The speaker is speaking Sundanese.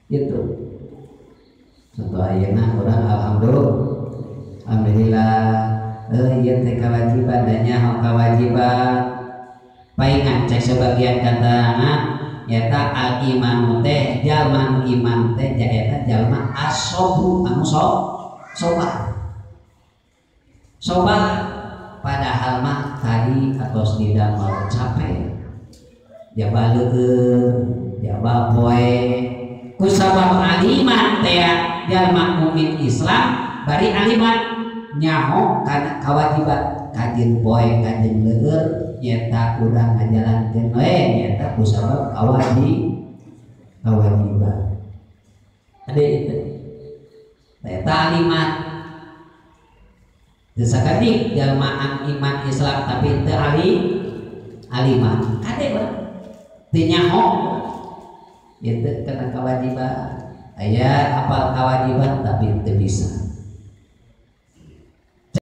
Gitu. Contoh ayeuna urang alhamdulillah alhamdulillah ieu teh kewajiban da nyaho kewajiban paingan cek sebagian katerangan nyata al imanu teh jalma nu iman teh nyaeta jalma asobru anu sobar sobar padahal mah tadi atos didamel capek jaba leueur jaba poe kusabab aliman teh jalma mukmin Islam bari aliman nyaho kana kewajiban kajeun poe kajeun leueur nyata urang ngajalankeun we nyata kusabab kewajiban ada itu eta aliman teu sakedik jalma iman Islam tapi teu aliman kade urang teu nyaho itu kena kewajiban aya apal kewajiban tapi teu bisa.